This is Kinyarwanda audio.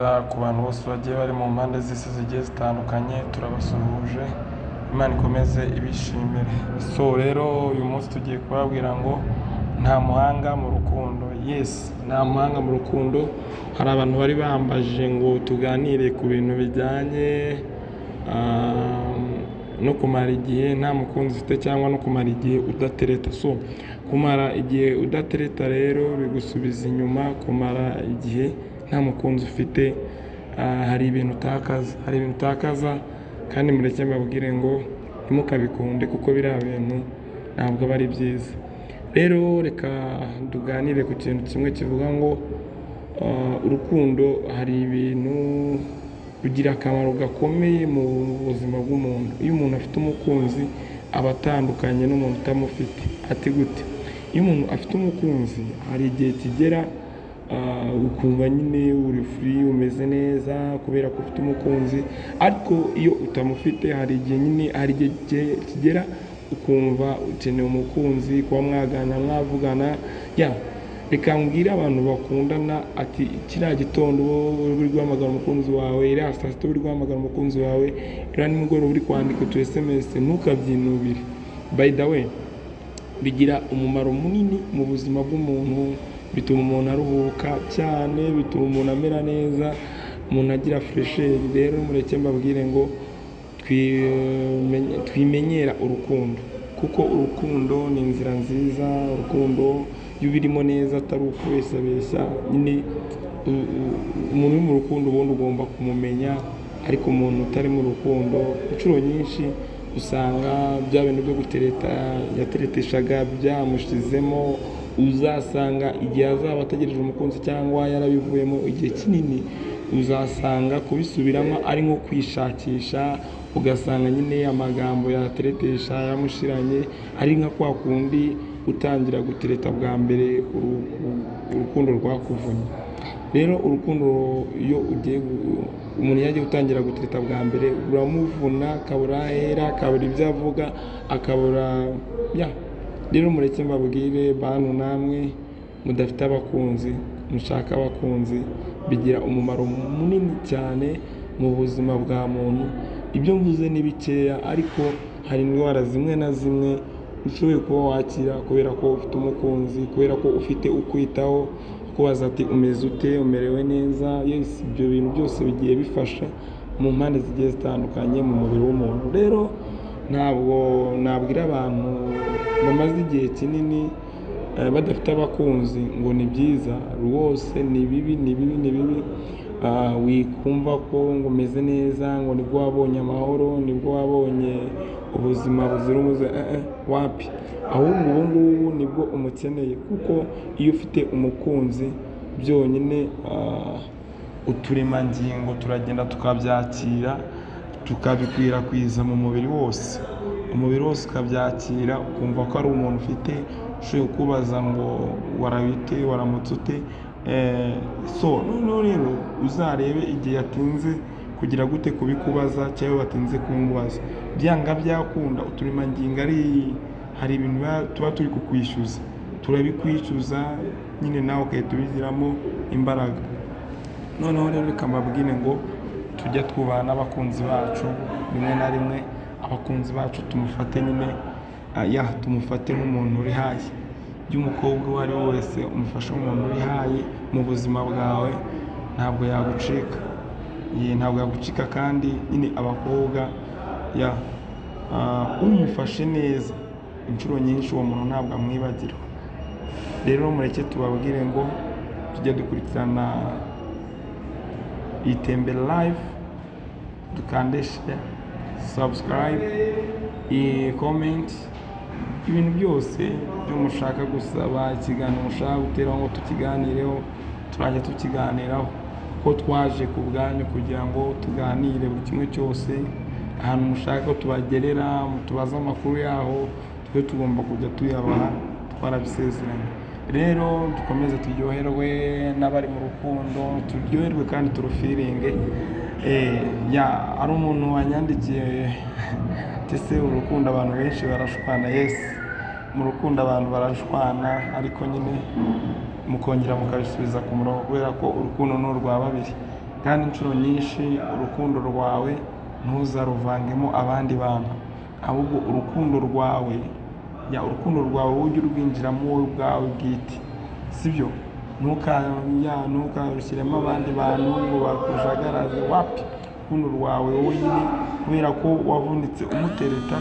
Ku bantu bose bagiye bari mu mpande z'isi zigiye zitandukanye, turabasuhuje, Imana ikomeze ibishimire. So rero uyu munsi tugiye kubabwira ngo nta muhanga mu rukundo. Yes, nta muhanga mu rukundo. Hari abantu bari bambajije ngo tuganire ku bintu bijyanye no kumara igihe nta mukunzi ufite cyangwa no kumara igihe udatereta. So kumara igihe udatereta rero bigusubiza inyuma, kumara igihe nta mukunzi ufite hari ibintu utakaza, hari ibintu utakaza. Kandi mureke mbabwire ngo ntimukabikunde, kuko biriya bintu ntabwo aba ari byiza. Rero reka tuganire ku kintu kimwe kivuga ngo urukundo hari ibintu rugira akamaro gakomeye mu buzima bw'umuntu. Iyo umuntu afite umukunzi aba atandukanye n'umuntu utamufite. Ati gute? Iyo umuntu afite umukunzi hari igihe kigera ukumva nyine uri free, umeze neza kubera ko ufite umukunzi. Ariko iyo utamufite hari igihe nyine, hari igihe kigera ukumva ukeneye umukunzi, kuba mwaganira, mwavugana. Ya reka mbwire abantu bakundana ati kiriya gitondo uri guhamagara umukunzi wawe, iriya saa sita uri guhamagara umukunzi wawe, iriya nimugoroba uri kwandika utu SMS, ntukabyinubire. By the way, bigira umumaro munini mu buzima bw'umuntu, bituma umuntu aruhuka cyane, bituma umuntu amera neza, umuntu agira fraîcheur. Rero mureke mbabwire ngo twimenyera urukundo, kuko urukundo ni inzira nziza. Urukundo iyo ubirimo neza atari ukubeshyabeshya nyine, umuntu uri mu rukundo ubundi ugomba kumumenya. Ariko umuntu utari mu rukundo inshuro nyinshi usanga bya bintu byo gutereta yatereteshaga byamushizemo. Uzasanga igihe azaba ategereje umukunzi cyangwa yarabivuyemo igihe kinini, uzasanga kubisubiramo ari nko kwishakisha, ugasanga nyine amagambo yateretesha yamushiranye, ari nka kwa kundi utangira gutereta bwa mbere urukundo rwakuvunnye. Rero urukundo iyo ugiye umuntu iyo agiye gutangira gutereta bwa mbere ruramuvuna, akabura aho ahera, akabura ibyo avuga, akabura ya. Rero mureke mbabwire bantu namwe mudafite abakunzi, mushaka abakunzi, bigira umumaro munini cyane mu buzima bwa muntu. Ibyo mvuze ni bikeya, ariko hari indwara zimwe na zimwe ushoboye kuba wakira kubera ko ufite umukunzi, kubera ko ufite ukwitaho, akubaza ati umeze ute, umerewe neza. Yes, ibyo bintu byose bigiye bifasha mu mpande zigiye zitandukanye mu mubiri w'umuntu. Rero ntabwo nabwira abantu bamaze igihe kinini badafite abakunzi ngo ni byiza, rwose ni bibi, ni bibi, ni bibi. Wikumva ko ngo umeze neza, ngo nibwo wabonye amahoro, nibwo wabonye ubuzima buzira umuze, wapi. Ahubwo ubu ngubu nibwo umukeneye, kuko iyo ufite umukunzi byonyine uturemangingo turagenda tukabyakira, tukabikwirakwiza mu mubiri wose, umubiri wose ukabyakira, ukumva ko ari umuntu ufite ushoboye kukubaza ngo waraye ute, waramutse ute. So noneho rero uzarebe igihe yatinze kugira gute kubikubaza cyangwa batinze kumubaza, byanga byakunda uturemangingo ari hari ibintu tuba turi kukwishyuza, turabikwishyuza nyine nawe ugahita ubigiramo imbaraga. Noneho rero reka mbabwire ngo tujye twubaha n'abakunzi bacu, rimwe na rimwe abakunzi bacu tumufate nyine, ya tumufate nk'umuntu uri high. Iyo umukobwa uwo ari we wese umufashe nk'umuntu uri high mu buzima bwawe, ntabwo yagucika. Ntabwo yagucika. Kandi nyine abakobwa ya umufashe neza inshuro nyinshi uwo muntu ntabwo amwibagirwa. Rero mureke tubabwire ngo tujye dukurikirana Itembere Live, dukande share, subscribe, comment, ibintu byose byo mushaka gusaba, ikiganiro mushaka guteraho ngo tukiganireho, turajya tukiganiraho, kuko twaje ku bwanyu kugira ngo tuganire buri kimwe cyose. Ahantu mushaka ko tubagerera, mutubaze amakuru yaho, twe tugomba kujya tuyabaha, twarabisezeranye. Rero dukomeze turyoherwe n'abari mu rukundo, turyoherwe kandi turufiringe. Ya hari umuntu wanyandikiye ati se urukundo abantu benshi barashwana. Yes, mu rukundo abantu barashwana, ariko nyine mukongera mukabisubiza ku murongo, kubera ko urukundo ni urwa babiri. Kandi inshuro nyinshi urukundo rwawe ntuzaruvangemo abandi bantu, ahubwo urukundo rwawe, ya urukundo rwawe wowe ujye urwinjiramo wowe ubwawe bwite, sibyo? Ntukarushyiremo abandi bantu ngo bakujagaraze, wapi. Urukundo rwawe wowe nyine, kubera ko wavunitse umutereta,